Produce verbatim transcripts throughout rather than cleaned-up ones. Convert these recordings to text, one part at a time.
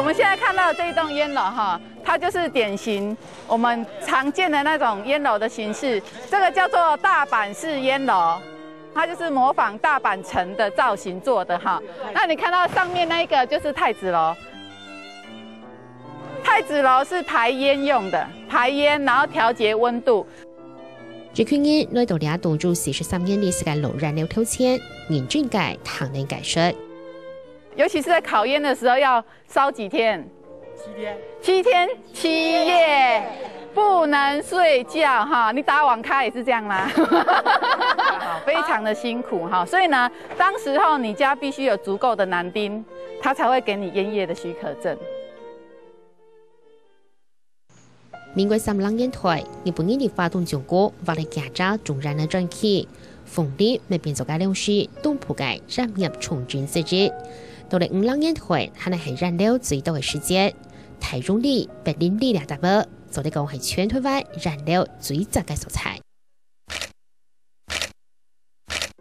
我们现在看到的这一栋烟楼哈，它就是典型我们常见的那种烟楼的形式，这个叫做大阪式烟楼，它就是模仿大阪城的造型做的哈。那你看到上面那一个就是太子楼，太子楼是排烟用的，排烟然后调节温度。一群人來到這棟有四十三年歷史个老煙樓頭前，認真个聽人解說。尤其是在烤烟的时候，要烧几天？七天。七天七夜，不能睡觉哈。你打网咖也是这样吗？非常的辛苦哈。所以呢，当时候你家必须有足够的男丁，他才会给你烟叶的许可证。民國三十年代，日本人在花東縱谷挖了幾隻重煙个鑽器， 紅林乜變做該當時東部个煙業重鎮之一。到了五十年代，還係煙樓最多个時節，大稻埕、北林里這搭仔，做得講係全台灣煙樓最濟个所在。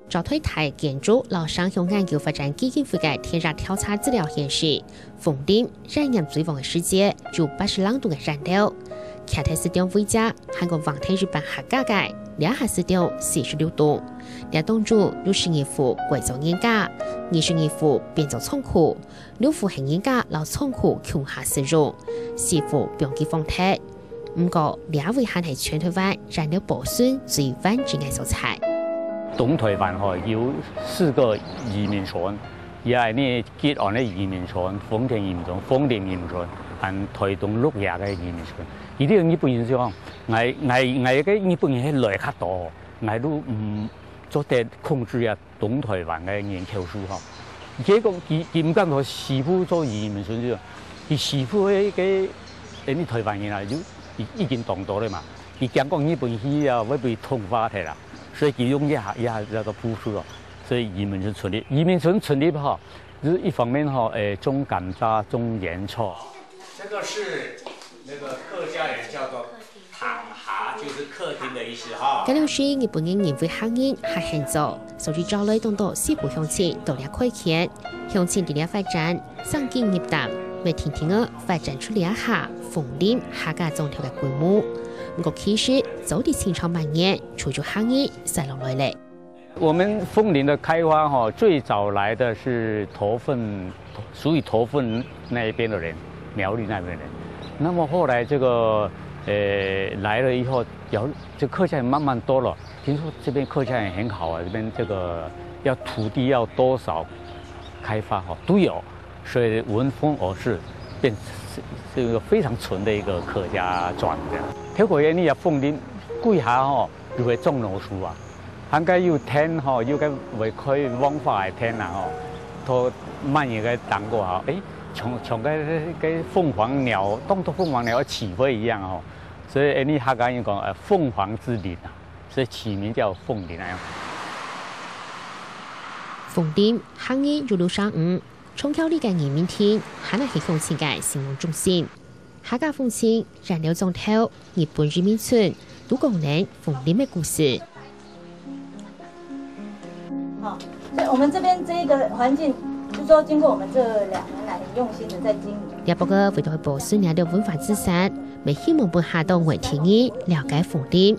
朝廷大建築摎城鄉研究發展基金會个田野調查資料顯示， 紅林煙業最旺个時節，有八十零棟个菸樓。徛在市中央位置，還過橫䟘一般合家个，這下市中四十六棟。這當中有十二戶改做菸家，二十二戶變做倉庫，六戶係菸家摎倉庫共下使用，四戶放佢荒忒。毋過，這位還係全台灣菸樓保存最完整个所在。東台灣吼有四個移民村， 也係呢吉安个移民村、豐田移民村、紅林移民村，還台東鹿野个移民村。佢兜日本人就講，𠊎𠊎𠊎个日本人係來較多，𠊎都毋做得控制啊東台灣个人口數吼。結果佢佢毋敢講四戶做移民村就，佢四戶个个，因為台灣人啊，就已已經當多了嘛。佢驚講日本去啊，會被同化忒啦，所以佢用一下一下叫做部署咯。 所以移民村成立。移民村成立哈，就是一方面哈，誒，種甘蔗、種菸草。这个是那个客家人叫做躺下，就是客厅的意思哈。該當時日本人認為客人較現做，所以招來當多西部鄉親到這開墾。鄉親在這發展，生根入淡，乜定定仔發展出這下紅林客家庄頭个規模。毋過其實早在清朝末年，就有客人徙落來了。 我們紅林的開發哈，最早來的是頭份，屬於頭份那一邊的人，苗栗那邊的人。那麼後來這個，呃，來了以後，苗這客家人慢慢多了，聽說這邊客家人很好啊，這邊這個要土地要多少開發哈，都有。 所以聞風而至，變這個非常純的一個客家庄這樣。頭過你也紅林歸下吼，又會種老樹啊，還該有田吼，又該會開黃花个田啊吼，都滿一個當過吼，誒，像像該該鳳凰鳥，當多鳳凰鳥起飛一樣吼，所以誒，你客家人講呃鳳凰之林啊，所以起名叫紅林啊。紅林，客人有六成五， 長橋里个義民町，還係鄉親个信仰中心。客家風情、菸樓庄頭、日本移民村，都講等紅林个故事。好，所以我们这边这一个环境，就是说经过我们这两年来很用心的在经营。這駁仔為著愛保存這兜文化資產，乜希望分較多外地人了解紅林。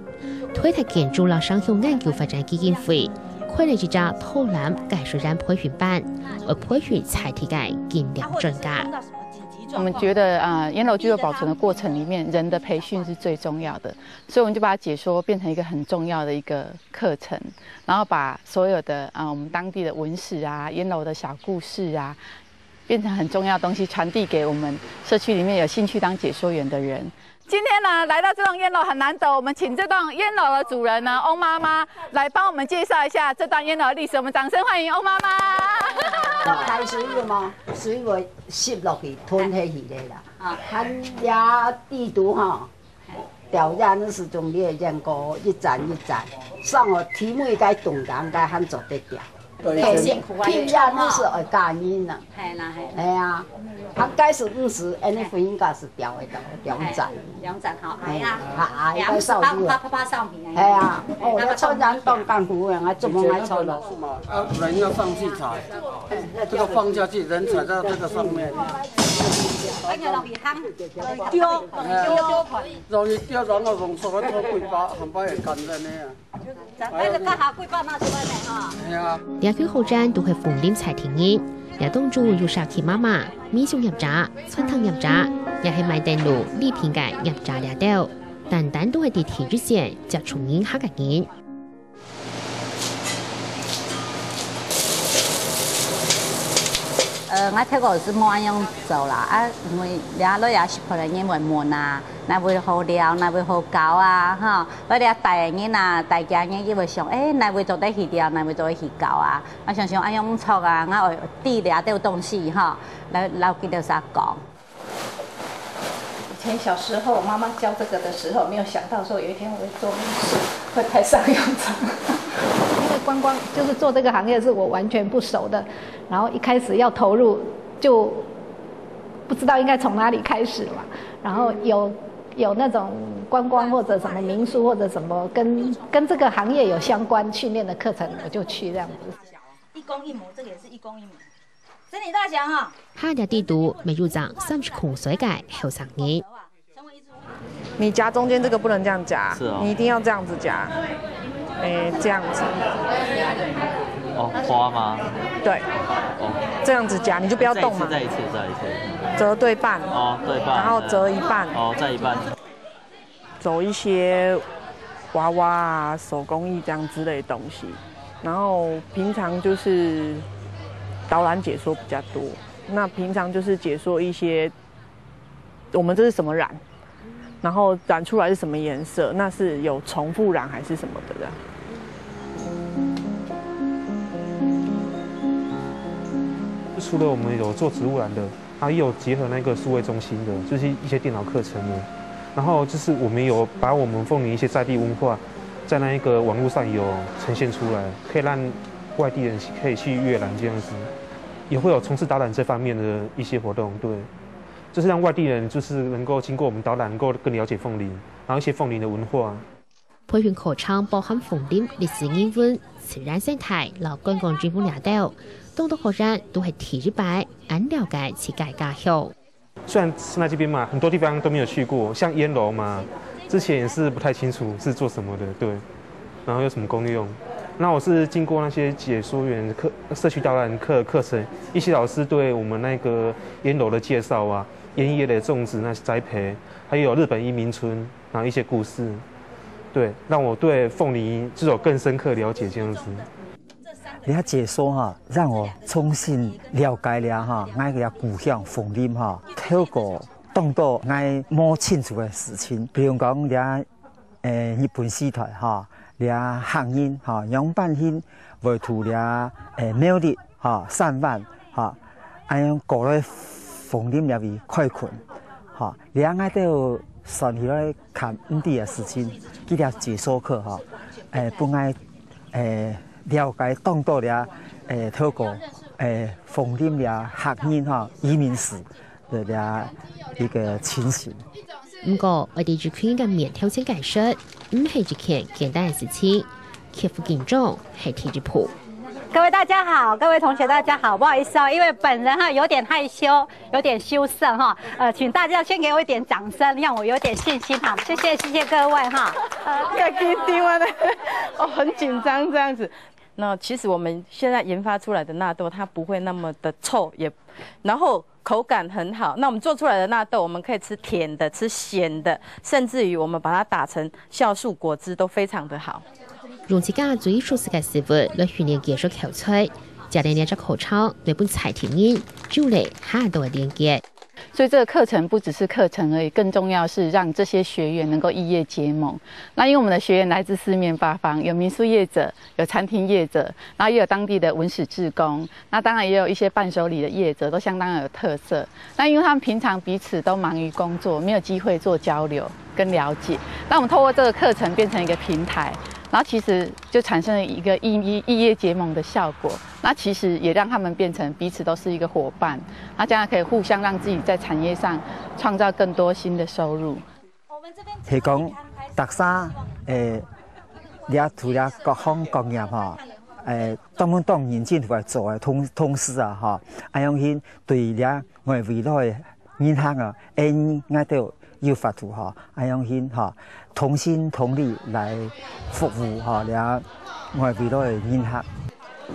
推動建築摎城鄉研究發展基金會，開了一隻導覽解說員培訓班，愛培訓在地个金梁專家。我们觉得啊，菸楼聚落保存的过程里面，人的培训是最重要的，所以我们就把它解说变成一个很重要的一个课程，然后把所有的啊我们当地的文史啊、菸楼的小故事啊，变成很重要的东西，传递给我们社区里面有兴趣当解说员的人。 今天呢，来到这栋菸楼很难得，我们请这栋菸楼的主人呢，翁妈妈来帮我们介绍一下这段菸楼的历史。我们掌声欢迎翁妈妈。排水个嘛，水会吸落去，吞下去个啦。啊，看呀地图哈，表现是从你个眼光一盏一盏，上个题目该动荡该还做得掉。辛苦啊，平常都是爱感恩呐。 系啦系。系啊，佢該時毋使，恁呢分人家係吊个吊吊站。吊站吼，哎呀，啊，哎，該少女。啪啪啪啪上去。系啊，哦，要穿山当干苦人，还怎么还穿？啊，人要上去踩，这个放下去，人踩到这个上面。哎呀，落去烘，丟，丟，丟款。容易掉，然後弄出來做桂花，很不会感人的啊。咱那个干哈桂花拿出來呢哈。哎呀，這間客棧都係鳳林在地人，這當中有社區媽媽、民宿業者、餐廳業者，也係賣等路禮品个業者這兜，單單都係在第一線接觸人客个人。 呃，𠊎頭過係無恁樣做啦，啊，因為這來也係可能人會問啊，哪位好尞，哪位好搞啊，吼，來這帶个人啊，帶家人佢會想，誒，哪位做得去尞，哪位做得去搞啊，𠊎想想，哎呀，毋錯啊，𠊎會知這兜東西吼，來，來摎佢兜儕講。 以前小時候，媽媽教這個的時候，沒有想到說有一天我會做秘書，會派上用場。因為觀光就是做這個行業是我完全不熟的，然後一開始要投入就不知道應該從哪裡開始嘛，然後有有那種觀光或者什麼民宿或者什麼跟跟這個行業有相關訓練的課程，我就去這樣子。一公一母，這個也是一公一母。 身體大小哈。下列地圖乜有隻三十空歲个後生人。你夾中間這個不能這樣夾，是哦。你一定要這樣子夾，哎，這樣子。哦，花嗎？對，哦，這樣子夾，你就不要動嘛。再一次，再一次，再一次。折對半，哦，对半，然後折一半。哦，再一半。 走一些娃娃啊、手工艺这样之类的东西。然后平常就是导览解说比较多，那平常就是解说一些我们这是什么染，然后染出来是什么颜色，那是有重复染还是什么的这样。除了我们有做植物染的， 它也有结合那个数位中心的，就是一些电脑课程的。然后就是我们有把我们凤林一些在地文化，在那一个网络上有呈现出来，可以让外地人可以去阅览这样子。也会有从事导览这方面的一些活动，对，就是让外地人就是能够经过我们导览，能够更了解凤林，然后一些凤林的文化。 培训課程包含鳳林歷史人文、自然生態摎觀光景觀這兜，當多學生都係第一擺恁了解自家家鄉。虽然是在这边嘛，很多地方都没有去过，像烟楼嘛，之前也是不太清楚是做什么的，对，然后有什么功用。那我是经过那些解说员课、社区导览课课程，一些老师对我们那个烟楼的介绍啊，烟叶的种植、那些栽培，还有日本移民村，然后一些故事，对，让我对凤梨就有更深刻了解这样子。你的解说哈，让我重新了解了哈，俺个故乡凤林哈，透过当多俺摸清楚的事情，比如讲了，诶，日本时代哈，了客人哈，样板型为土了，诶，苗栗哈，三万哈，恁样过来凤林了为开垦哈，了俺都算起来看唔对的事情，佢了解说课哈，诶，本来 诶，了解当多了，诶，透过诶，凤林了客人哈，移民史的了一个情形。毋過，愛在一群人个面頭前解釋，毋係一件簡單个事情，克服緊張係第一步。各位大家好，各位同学大家好，不好意思哦，因为本人哈有点害羞， 有点羞涩哈，呃，请大家先给我一点掌声，让我有点信心哈。谢谢，谢谢各位哈。呃，太紧张了呢，哦，很紧张这样子。那其实我们现在研发出来的纳豆，它不会那么的臭，也，然后口感很好。那我们做出来的纳豆，我们可以吃甜的、吃咸的，甚至于我们把它打成酵素果汁都非常的好。 用自家最熟悉个食物來訓練技術口才，加上這隻課程，來分在地人，就來下到个連結。所以這个課程不只是課程而已，更重要是让这些学员能够异业结盟。那因为我们的学员来自四面八方，有民宿业者，有餐厅业者，然后也有当地的文史志工，那当然也有一些伴手礼的业者，都相当有特色。那因为他们平常彼此都忙于工作，没有机会做交流跟了解，那我们透过这个课程变成一个平台，然后其实就产生了一个异，异业结盟的效果。那其实也让他们变成彼此都是一个伙伴，那将来可以互相让自己在产业上创造更多新的收入。 係講，逐儕，誒，這除了各行各業吼，誒，當當認真來做个同，同時啊，吼，恁樣去對這𠊎未來个人客啊，𠊎兜有法度吼，恁樣去吼，同心同力來服務吼，這外圍个人客。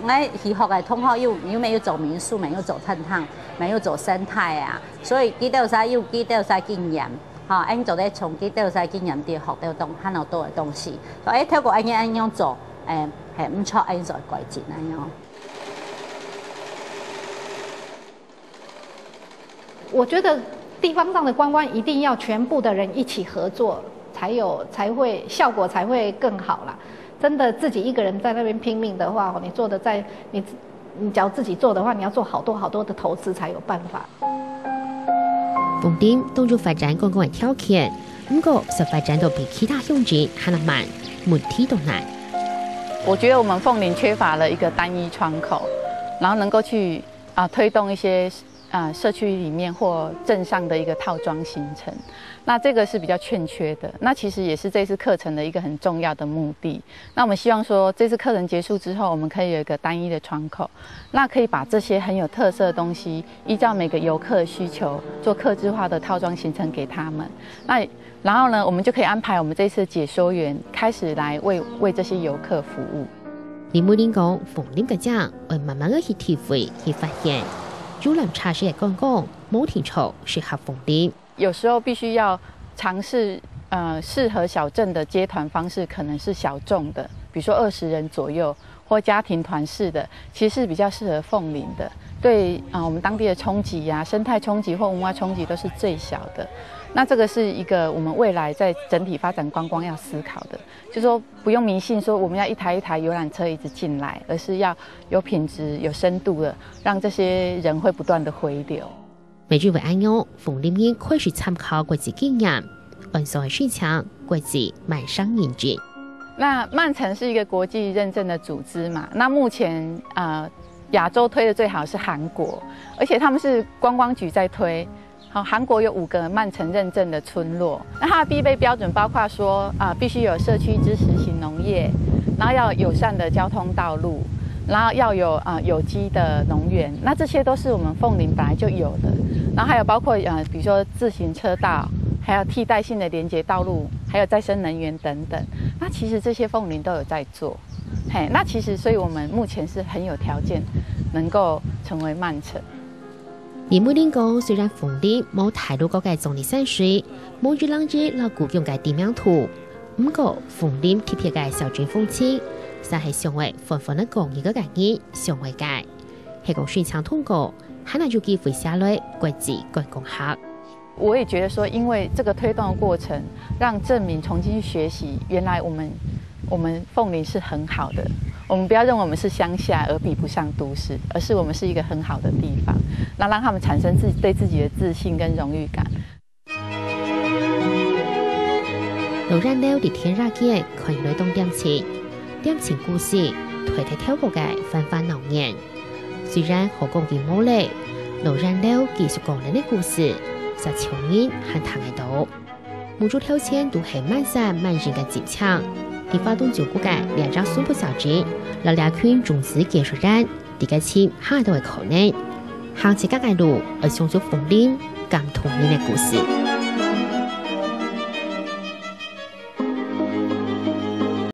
𠊎去學个同學有，有乜有做民宿，乜有做餐廳，乜有做生態啊，所以佢兜儕有佢兜儕經驗，吼，𠊎做得從佢兜儕經驗裡學到當還有多个東西。所以透過恁樣恁樣做，誒，係毋錯，恁樣做改進恁樣。 我觉得地方上的观光一定要全部的人一起合作，才有才会效果才会更好啦。真的自己一个人在那边拼命的话，你做的再你你只要自己做的话，你要做好多好多的投资才有办法。凤林當有發展觀光个條件，毋過想發展到比其他鄉鎮還較慢，問題都難。我觉得我们凤林缺乏了一个单一窗口，然后能够去啊、推动一些啊、社区里面或镇上的一个套装行程。那这个是比较欠缺的，那其实也是这次课程的一个很重要的目的。那我们希望说，这次课程结束之后，我们可以有一个单一的窗口，那可以把这些很有特色的东西，依照每个游客的需求做客制化的套装行程给他们。那然后呢，我们就可以安排我们这次解说员开始来为为这些游客服务。林美玲講，鳳林个靚愛慢慢个去體會、去發現。遊覽車式个觀光，無定著適合鳳林。有时候必须要尝试呃适合小镇的接团方式，可能是小众的，比如说二十人左右，或家庭团式的，其实是比较适合凤林的。对啊、我们当地的冲击呀、生态冲击或文化冲击都是最小的。那这个是一个我们未来在整体发展观光要思考的，就是说不用迷信说我们要一台一台游览车一直进来，而是要有品质、有深度的，让这些人会不断的回流。乜因為恁樣，鳳林人開始參考國際經驗，按上个申請，國際慢城認證。那慢城是一个国际认证的组织嘛，那目前啊、呃亚洲推的最好是韩国，而且他们是观光局在推。好，韩国有五个慢城认证的村落，那它的必备标准包括说啊、必须有社区支持型农业，然后要有友善的交通道路，然后要有啊、有机的农园，那这些都是我们凤林本来就有的。然后还有包括呃，比如说自行车道，还有替代性的连接道路，还有再生能源等等。那其实这些凤林都有在做，嘿，那其实所以我们目前是很有条件能够成为慢城。林美玲講，雖然鳳林無大陸各个總理山水，無一零一摎故宮个知名度，毋過鳳林特別个小鎮風情，就係想愛歡歡个講一个个人想愛个。係講申請通過，還能有機會寫來國際觀光客。我也觉得说，因为这个推动的过程，让镇民重新去学习，原来我们我们凤林是很好的。我们不要认为我们是乡下而比不上都市，而是我们是一个很好的地方。那让他们产生自己对自己的自信跟荣誉感。老人樓在天热間看起來當恬靜，恬靜故事，代代跳過个繁華鬧熱。雖然好講佢無了，老人樓繼續講人个故事，煞像人還聽得到。每隻頭前都係滿山滿人个進程，在花東縱谷个兩隻sunpok小鎮，摎這群種植技術員，在該尋下一代个可能。行自家个路，愛相信鳳林感動人个故事。